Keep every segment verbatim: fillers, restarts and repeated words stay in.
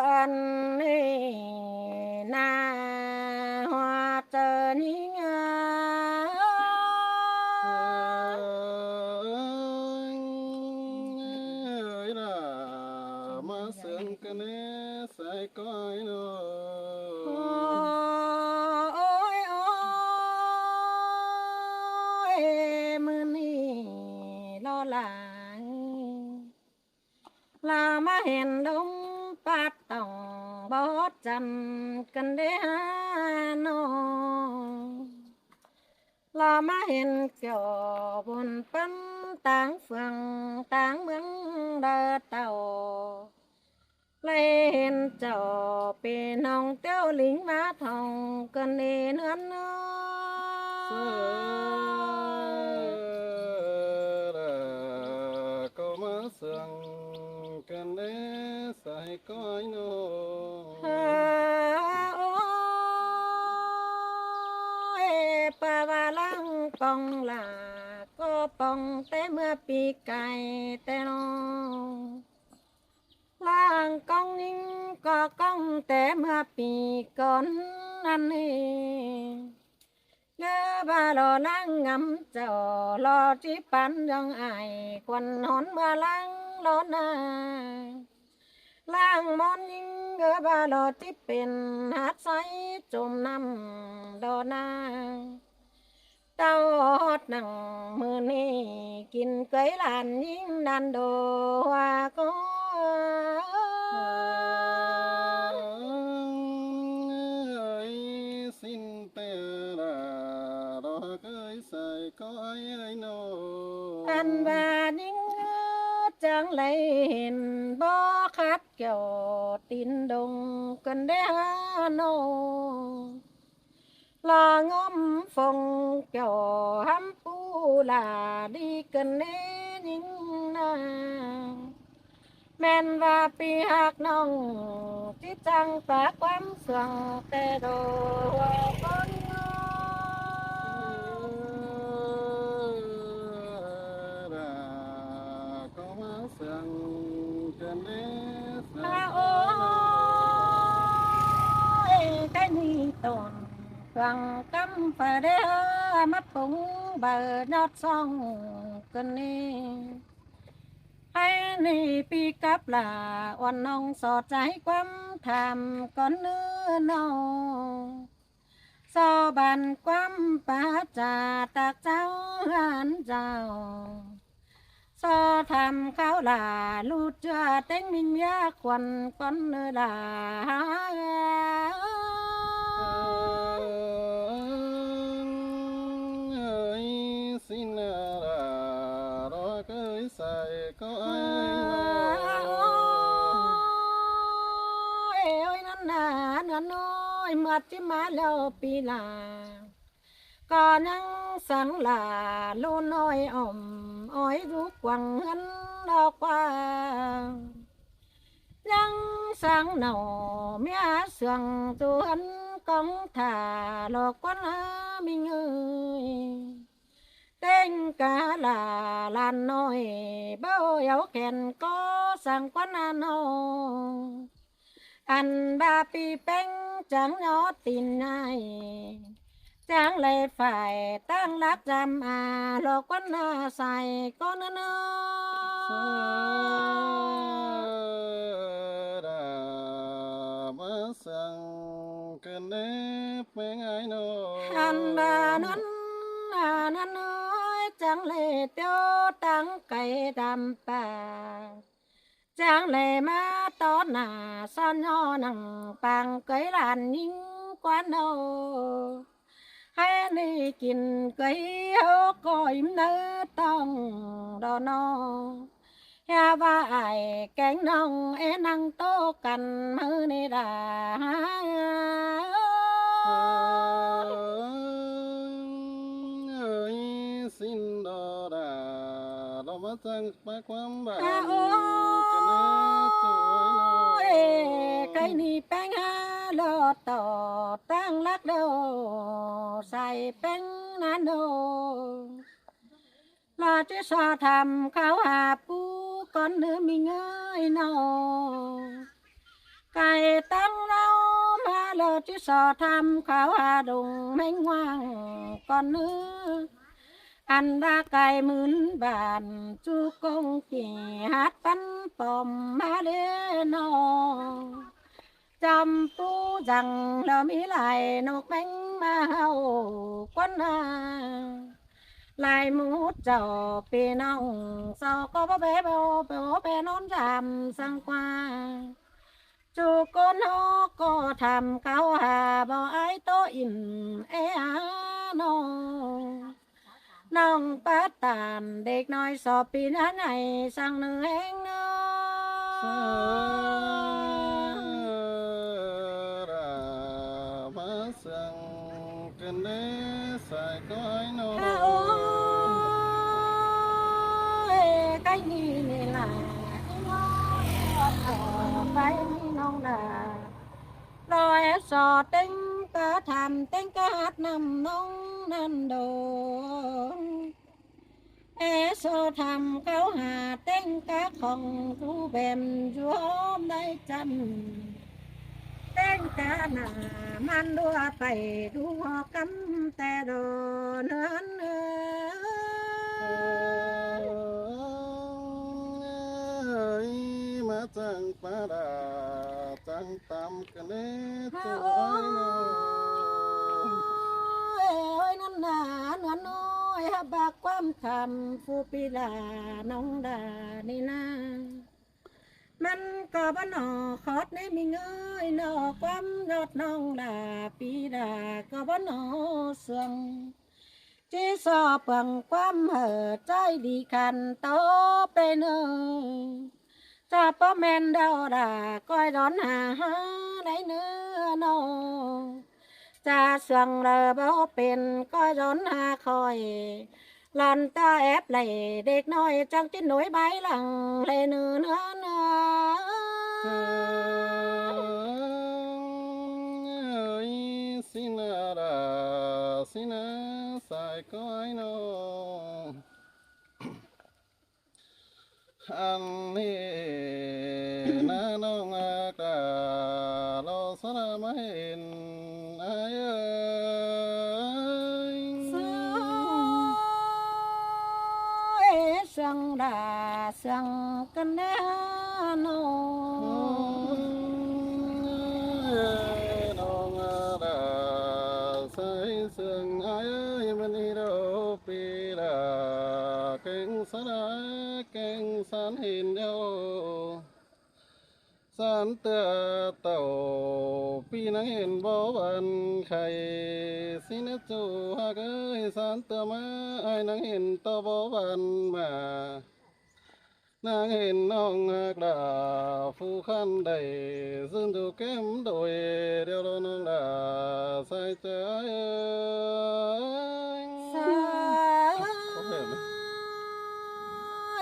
Ăn ê na hoa tơ nhính a. Ơi là má sướng cái nế sai coi nó. Ôi ôi, mưa nì lo lắng. Là má hên đông bát tòng bót chăn cân đế hà nội. Là má hên kiểu buôn pắn táng phường táng mướn đa tàu. Lấy hên chào pì nông tiêu lính má thòng cân đế nướn. Sơ đà có má sương cân đế sai coi nó. Ôi, pa va lăng pong là có pong té mưa pì cài té nó. Lăng cong nhính có cong té mưa pì con ăn hì. Ngơ ba lo lăng ngắm chào lo trí pán dòng ai khuôn hón ba lăng lo na. Lăng món nhính ngơ ba lo trí pên hát say chôm năm lo na. Tao hót nặng mưa nê kin cưới làn nhính đàn đồ hoa có. Ơi xin tê ra đó cưới sai có ai ai nô. Ăn ba nhính chàng lấy hên bó khát kiểu tin đồng cần đế hà nô. Lo ngóm phong kiểu hăm pú là đi cần nế nhính na. Men và pi hạc nòng, chít chăng phá quám sương tê đồ hoa con. Đà có má sương cần nế à ôi, cái ni tồn. Quảng cắm phải đế hơ, mắp phúng bờ nhót sông cơn ni. Hãy ni pi cắp là uan nông so trái quắm tham con nư nô. So bàn quắm pá trà tạc cháo hán giàu. So tham kháo là lút chưa tênh minh ya khuôn con là. Ơi xin là đó cái sai có ai. Ôi ôi năn nà năn ôi mượt chứ má leo pi là. Có nhăng sáng là lu nôi ôm ôi rú quăng hân lo qua. Nhăng sáng nầu mía sương tu hân công thả lo quan á minh ơi. Tên cá là làn nôi bao éo khen có sáng quan á nô. Ăn ba pi peng cháng nhó tin ai. Cháng lê phải tăng lác giam à lo quán na sai có nơ nơ. Sơ đà má sương cơn đế peng ai nô. Ăn ba nón à năn ơi cháng lê tiêu tăng cày đàm pà. Chàng lê má tó nả son ho nẳng pang cưới làn nhính quán ô. Hãy đi kin cưới hô coi nơ tông đo no. Hia va ai kén nông é năng tô căn mơ nê đà. Ơi xin đo đà đo má chăng Bác quán bà à, ôi, cái nét chuối nó. Ê, cái ni peng ha lo tỏ tăng lắc đầu sai peng nan đồ. Lo chứ so tham kháo hà pu con nư mình ơi nó. Cai ꞌtáng ꞌlẹo ꞌmá ꞌlẹo ꞌchí so tham khảu ha đung ꞌmếng ꞌhoang ꞌcọn ꞌnớ. Ăn ꞌva cai mưn bản ꞌchu công ꞌchí hák păn pom ꞌmá ꞌlế ꞌnọ. Chăm pú dăng ꞌlẹo ꞌmí lai ꞌnộc ꞌmếng ꞌmá ꞌhụ ꞌcốn ꞌna. Lai ꞌmú chảu ꞌpi ꞌnọng sau ꞌcọ báu pé báu pé báu pé ꞌnón dăm săng ꞌqua. ꞌChu ꞌcốn ꞌhụ ꞌcọ tham khảu ha báu ai ꞌtố ỉm é a ꞌnọ. ꞌNọng pá tản đếc ꞌnọi so ꞌpi ꞌna ꞌnị săng ꞌnư ꞌhéng ꞌnớ. Sa ra ꞌmá sương căn đế sai ꞌcoi ꞌnọ. Ôi, cái ꞌnị ꞌnị ꞌlạ, ꞌnọng ꞌnọ, ꞌpái ꞌnị ꞌnọng ꞌlạ. Lo é so ꞌtếng cá tham ꞌtếng cá hát ꞌnặm ꞌnọng ꞌnặn đô. É so tham khảu ha ꞌtếng cá khong ꞌchu bẻm ꞌchu ꞌhôm đảy chăm. ꞌTếng cá ꞌna ꞌmắn ꞌlúa pay ꞌchu ho cắm ꞌtẹ đô ꞌnớ ꞌnớ. Ơi, ꞌmá chăng pá đa chăng tam căn đế ꞌchu ơi ꞌnọ. Ôi, ôi, ꞌnặn ꞌna, ꞌnặn ꞌnọi, hák bác ꞌquám tham phu ꞌpi ꞌlạ ꞌnọng ꞌlạ ꞌnị ꞌna. ꞌMắn ꞌcọ báu ꞌnọ khót ꞌnị ꞌmí ꞌngới ꞌnọ ꞌquám ꞌdọt ꞌnọng ꞌlạ ꞌpi ꞌlạ ꞌcọ báu ꞌnọ sương. ꞌChí so păng ꞌquám hảư ꞌchái đi khăn tó pê ꞌnớ. Chả báu ꞌmen đaư đa ꞌcoi đón ha ha đảy ꞌnớ ꞌnọ. Chả sương đaư báu pên ꞌcoi đón ha khỏi. Lon ta ép đảy đếc ꞌnọi chắng ꞌchí nối bái lăng lê ꞌnớ ꞌnớ ꞌnớ. Ơi, ꞌsịn a đa, ꞌsịn a sai ꞌcoi ꞌnọ. Ăn ꞌnị ꞌna ꞌnọng ác đa lo sa ꞌna ꞌmá hên ai ơi. Sa ê sương đa sương căn ꞌna ꞌnọng. ꞌNọng đa sai sương ai ơi, ꞌmắn ꞌnị đô ꞌpi đa kéng sa ꞌna kéng san hên đô. San ꞌtưa tảu ꞌpi ꞌnăng hên báu ꞌvăn khay, ꞌsịn ꞌchu hák ơi, san ꞌtưa ꞌmá ai ꞌnăng hên tó báu ꞌvăn ꞌmá. ꞌNăng hên ꞌnọng hák đa phu khăn đảy dưn ꞌchu kém đôi điêu đô ꞌnọng đa sai ꞌchớ ai ơi. Sa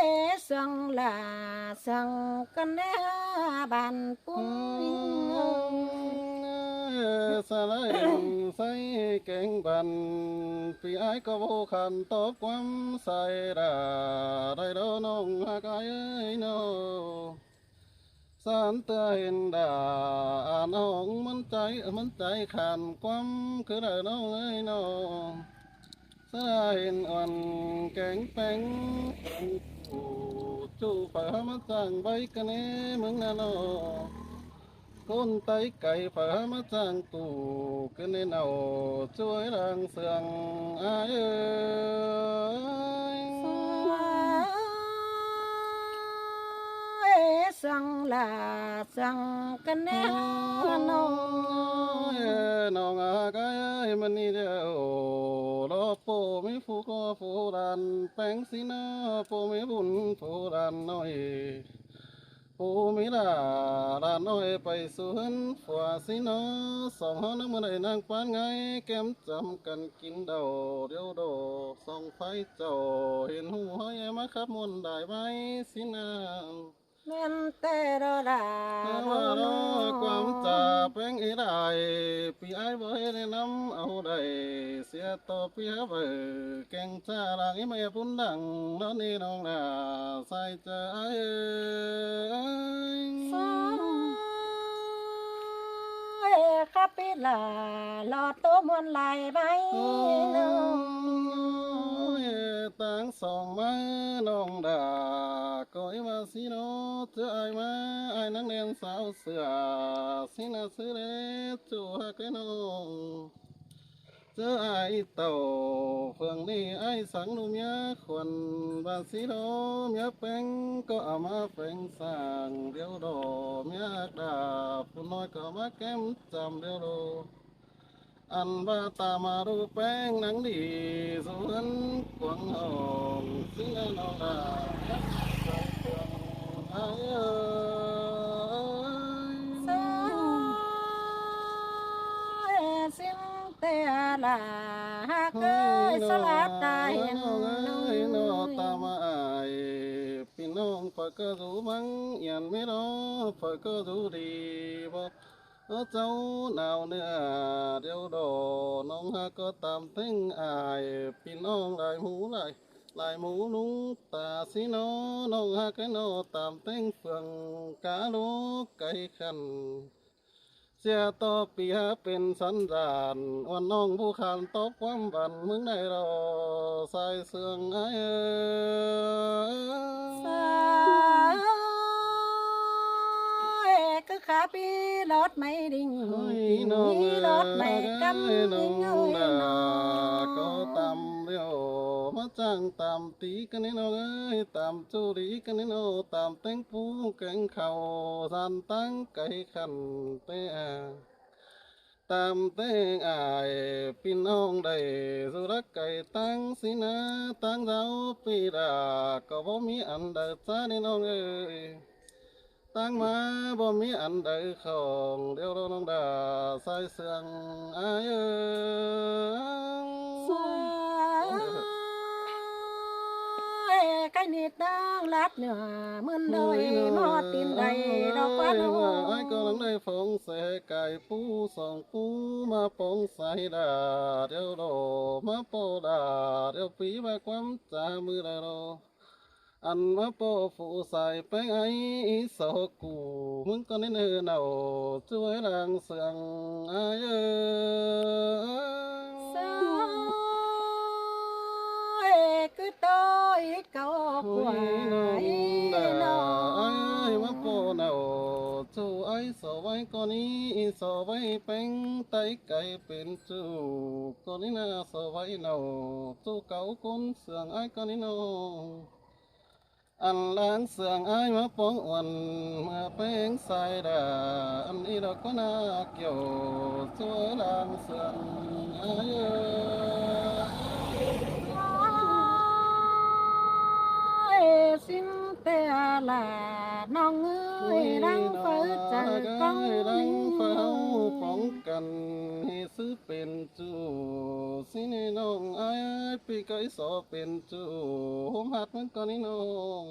ê sương đa sương căn ꞌna bản ꞌpứng. Sa lai sai kéng bản ꞌpi ai ꞌcọ báu khăn tóp ꞌquám sai đa đảy đô ꞌnọng hák ai ơi ꞌnọ. San ꞌtưa hên đa ăn ꞌnọng ꞌmắn ꞌchái ꞌmắn ꞌchái khăn ꞌquám ꞌcứ đa ꞌnọng ơi ꞌnọ. Sa ꞌna hên uôn kéng péng ꞌchu ꞌchu phaư hák ꞌmá chăng báy căn ꞌnê ꞌmướng ꞌna ꞌnọ. ꞌCốn Tay cay phaư hák ꞌmá chăng ꞌchu căn ꞌnê ꞌnọ. ꞌChu ơi đang sương ai ơi. Sa ê sương đa sương căn ꞌna ꞌnọng. Ê ꞌnọng ác ai ơi, ꞌmắn ꞌnị điêu lo ꞌpộ ꞌmí phu ꞌcọ phu đan péng ꞌsịn ꞌnớ, ꞌpộ ꞌmí bun phu đan ꞌnọi. Phu ꞌmí đa đan ꞌnọi pay su ꞌhướn phua ꞌsịn ꞌnớ. Song ꞌhó ꞌnăng ꞌmưa đảy ꞌnăng ꞌpán ꞌngai kém chăm căn kin đaư điêu đô. Song phái chảu hên ꞌhụ ꞌhới ꞌmá khắp ꞌmuôn đai bái ꞌsịn ꞌnớ. ꞌMen ꞌtẹ đo đa ꞌva đo ꞌquám chả péng ê đai, ꞌpi ai báu ꞌhế ꞌnăm au đảy sia tô ꞌpi hák báu kéng chả lăng ꞌmá ê pun đăng đón ê ꞌnọng đa sai ꞌchớ ai ơi. Sa ꞌlạ lo ꞌtố ꞌmuôn lai ꞌvạy ꞌnọng. Ôi, ꞌtáng song ꞌmá ꞌnọng đa, ꞌcọ ꞌva ꞌsị ꞌnọ, ꞌchớ ải ꞌmá, ải ꞌnáng ꞌnén sáo sửa, ꞌsị ꞌná ꞌsứ đé, ꞌchu ꞌhặc ꞌnọng. ꞌChớ ải tảu, phường ꞌnị ải sắng ꞌlụk ꞌmía khuôn, ꞌva ꞌsị ꞌnọ, ꞌmía ꞌpéng ꞌcọ ꞌmá ꞌpéng sảng điêu đo, ꞌmía đa, phủ ꞌnọi ꞌcọ ꞌmá kém chăm điêu đo. Ăn ꞌva ta ꞌmá đu ꞌpéng ꞌnắng đi, dú ꞌhướn cuông hỏng, ꞌsị ꞌnọng đa, ải ơi. Sa ꞌsịn ꞌtẹ ꞌlạ ꞌhặc ơi, sa ꞌlạ ta hên ꞌnọng ơi, ꞌnọng ta ꞌmá ải, ꞌpi ꞌnọng ꞌpọ ꞌcọ dú ꞌmắng, yăn ꞌmí ꞌnọng ꞌpọ ꞌcọ dú đi báu. Ơ, chảu nao ꞌnưa điêu đo, ꞌnọng ꞌhặc ꞌcọ tam ꞌtếng ải, ꞌpi ꞌnọng lai ꞌmú lai, lai ꞌmú ꞌlung ta ꞌsị ꞌnọ, ꞌnọng ꞌhặc ꞌcọ ꞌnọ tam ꞌtếng phường cá lố cáy khăn. ꞌSịa ꞌto ꞌpi ꞌhặc pên săn dản, uôn ꞌnọng báu khan tóp ꞌquám băn ꞌmướng đảy lo, sai sương ải ơi. Sa ơi, ꞌcứ khả ꞌpi lót máy đinh, ôi, ꞌnọng ꞌpi lót máy ơi, cắm ꞌnọng đinh ơi đa, ꞌnọng. ꞌCọ tam điêu, ꞌmá chắng tam tí ꞌcọ ꞌnị ꞌnọng ơi, tam ꞌchu đi ꞌcọ ꞌnị ꞌnọng, tam ꞌtếng pú kéng khảu, san ꞌtáng cáy khăn ꞌtẹ a. Tam ꞌtếng ải, ꞌpi ꞌnọng đảy, dú đắc cáy ꞌtáng ꞌsị ꞌná, ꞌtáng dáo ꞌpi đa, ꞌcọ báu ꞌmí ăn đaư ꞌchá ꞌnị ꞌnọng ơi. ꞌTáng ꞌmá báu ꞌmí ăn đaư khỏng, điêu đo ꞌnọng đa, sai sương ải ơi. Sa ơi, cái nịt đang lát nửa, mưn đôi ôi, mò tin đảy, ôi, đo ꞌquá ơi, đo. Ải ꞌcọ lăng đảy phóng xe cải pú song pú ꞌmá phóng sai đa, điêu đo ꞌmá ꞌpo đa, điêu ꞌpi ꞌva ꞌquám cha ꞌmứ đa đo. Ăn ꞌmá ꞌpo phủ sai ꞌpéng ải, ꞌí so củ ꞌmướng ꞌcọ ꞌnị ꞌnơ ꞌnọ, ꞌchu ải lăng sương ải ơi. Sa ơi, ꞌcứ ꞌtố ꞌí cáu ôi, ꞌquá ꞌnọng ꞌnị đa, ꞌnọng. Ải ơi, ꞌmá ꞌpo ꞌnọ, ꞌchu ải so ꞌvạy ꞌcọ ꞌnị, ꞌí so ꞌvạy ꞌpéng tai cáy pên ꞌchu, ꞌcọ ꞌnị ꞌná so ꞌvạy ꞌnọ, ꞌchu cáu ꞌcốn sương ải ꞌcọ ꞌnị ꞌnọng. Ăn lăng sương ải ꞌmá phóng uôn, ꞌmưa ꞌpéng sai đa, ăn ꞌí đo ꞌcọ ꞌná kiêu, ꞌchu ải lăng sương ải ơi. Ôi, ꞌsịn ꞌtẹ ꞌlạ, ꞌnọng ơi, ôi, lăng ꞌnọng pháo chả ải cong ơi, lăng pháo ơi. Phóng căn, ꞌhế ꞌsứ pên ꞌchu, ꞌsị ꞌnị ꞌnọng ải, ꞌpi ꞌcọ ꞌí so pên ꞌchu, ꞌhôm ꞌhặt ꞌmướng ꞌcọ ꞌnị ꞌnọng.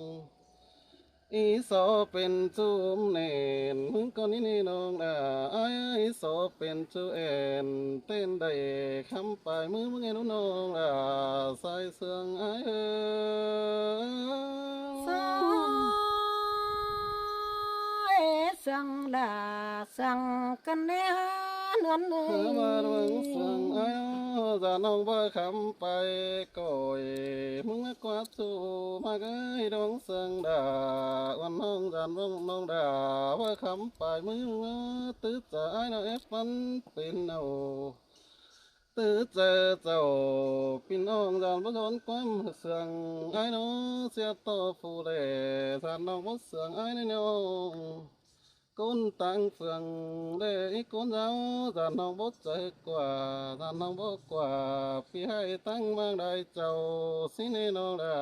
Ꞌí so pên ꞌchu ꞌmướng nên, ꞌmướng ꞌcọ ꞌnị ꞌnị ꞌnọng đa, ải ơi, ꞌí so pên ꞌchu ên, ꞌtến đảy khắm pay ꞌmướng ꞌmướng ên ꞌnọng đa, sai sương ải ơi. Sa ơi, sương ꞌlạ, sương căn ꞌnị ꞌnướng ơi. Hơ ꞌva ꞌluống sương ải ơi, dản ꞌnọng báu khắm pay ꞌcội, ꞌmướng ꞌmá ꞌquá ꞌchu ꞌmá ꞌcới ꞌluống sương đa, uôn ꞌnọng dản ꞌva ꞌnọng đa, báu khắm pay ꞌmướng ꞌmá, ꞌtứ chaư ải ꞌnọng ép ꞌvắn pên ꞌnọng. ꞌTứ chaư chảu ꞌpi ꞌnọng dản báu dón ꞌquám sương ải ꞌnọng, ꞌsịa ꞌto phủ đe, dản ꞌnọng báu sương ải ꞌnị ꞌnọng. ꞌCốn ꞌtáng phường đe ꞌí ꞌcốn dáo, dản ꞌnọng báu chaư ꞌquá, dản ꞌnọng báu ꞌquá, ꞌpi ꞌhại ꞌtáng ꞌmáng đảy chảu, ꞌsị ꞌnị ꞌnọng đa,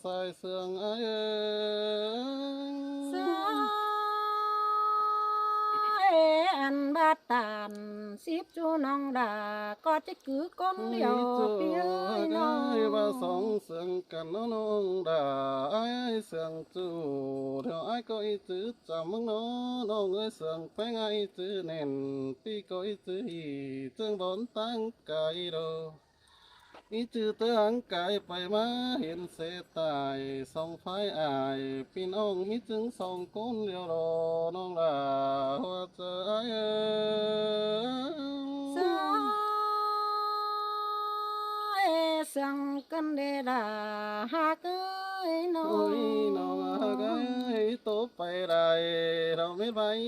sai sương ải ơi. Sa ơi, ăn bát tản síp ꞌchu ꞌnọng đa, ꞌcọ ꞌchí cứ ꞌcốn điêu ꞌchu ꞌpi ơi ꞌnọng. Ơi, ꞌva song sương căn ꞌnọng đa, ải ơi sương ꞌchu, điêu ải ꞌcọ ꞌí chứ chăm ꞌmướng ꞌnọng, ꞌnọng ơi sương ꞌpéng ải ꞌí chứ nên, ꞌpi ꞌcọ ꞌí chứ hỉ, ꞌchương bón ꞌtáng cai đô. Ꞌí chứ ꞌtứ háng cai pay ꞌmá hên sét tai, song phái ải, ꞌpi ꞌnọng ꞌmí ꞌchương song ꞌcốn điêu đo, ꞌnọng đa ꞌhua chaư ải ơi. Chắng căn đê đà hák ơi nó. Ôi, nó hák ơi, tố pay đài, nó mết váy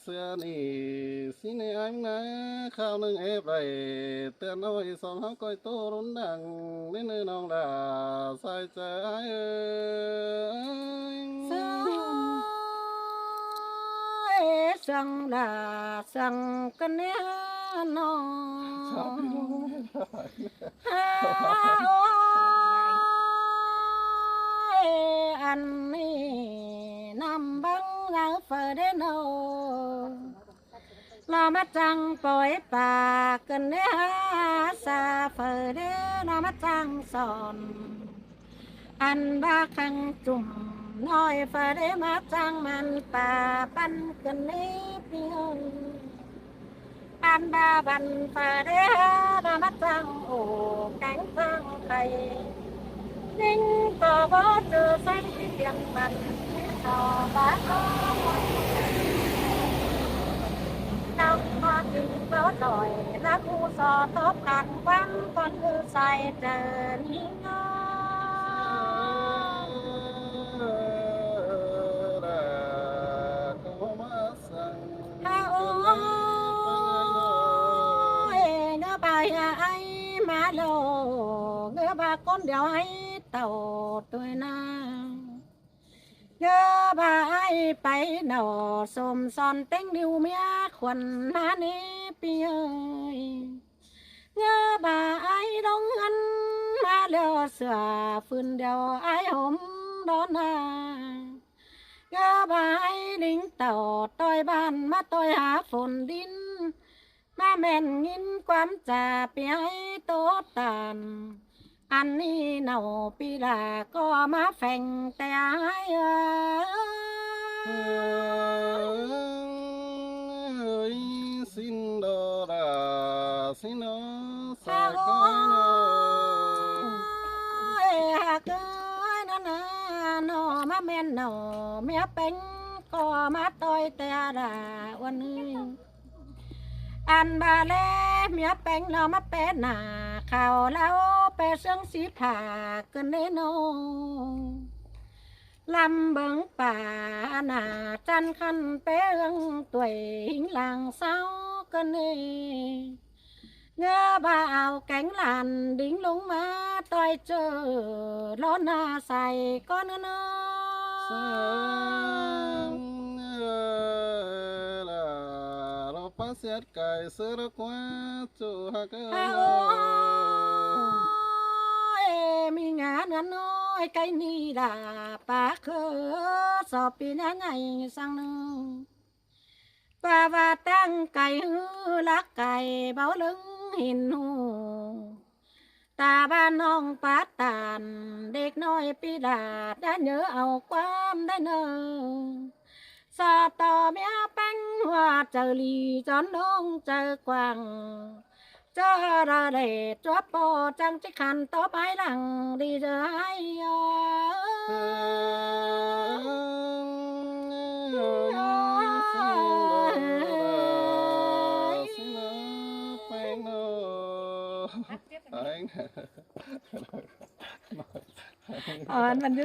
xưa nỉ, xin nè anh ná, khao nâng ép đài, tiện ôi, xóm háo coi tô rốn đẳng, nên nơi nòng đà, sai trái ơi. Sai, sang đà, sang căn đê nó. Ăn nỉ năm băng ngáo phở đê nô. Lo mát chăng poi pà cơn đê ha sa phở đê lo mát chăng son. Ăn ba khăng chùm nói phở đê mát chăng măn pà păn cơn đê piêu. Ăn ba băn phở đê ha lo mát chăng ổ cánh chăng khay. Ninh có bó chư xanh tiệm băn so bá có. Trong có tình có giỏi là khu so tốp cán quán con cư sai trời ninh. Hao ơi, ngơ bà ya ai má lô, ngơ bà con đéo ai tàu tuổi na. Ngơ bà ai pay nọ, xôm son téng điêu mía khuôn há nê pi ơi. Ngơ bà ai đông ngăn má lô sửa phun đéo ai hôm đó na. Ngơ bà ai lính tàu tôi bàn má tôi há phôn đín. Má men nghìn quán trà pi ai tố tàn. Ăn nỉ nâu pi đà có má phèng té ai ơi. Ơi, xin đô đà, xin đô. Hao ơi, hao ơi, nó na, nó má men nâu, mía peng, có má tôi té đà, uôn ơi. Ăn ba lê, mía peng nó má pé nà, khao lao pé sương sí phả, cơn đê nô. Lăm bướng pà, nà, chăn khăn pé ương, tuổi hình làng sao, cơn đê. Ngơ bà áo cánh làn đính lúng má tôi chơ lo na sai con nó. Sang, ơ, là lo pá siết cài sơ lo quá chủ hạc ơ. Hao ơi, mi ngán ngán ơi, cái ni đà pá khơ, so pi ná ngày sang nô. Ba ba tăng cày hư lắc cày báo lứng hình hù. Ta ba nong pá tàn, đếc nói pi đà đã nhớ ảo quan đấy nơ. Sa to mía peng hoa trời lì chón đông trời quảng. Chớ ra để chúa po chăng chích khăn tố bái lăng đi giờ ai ơ. Ơn mình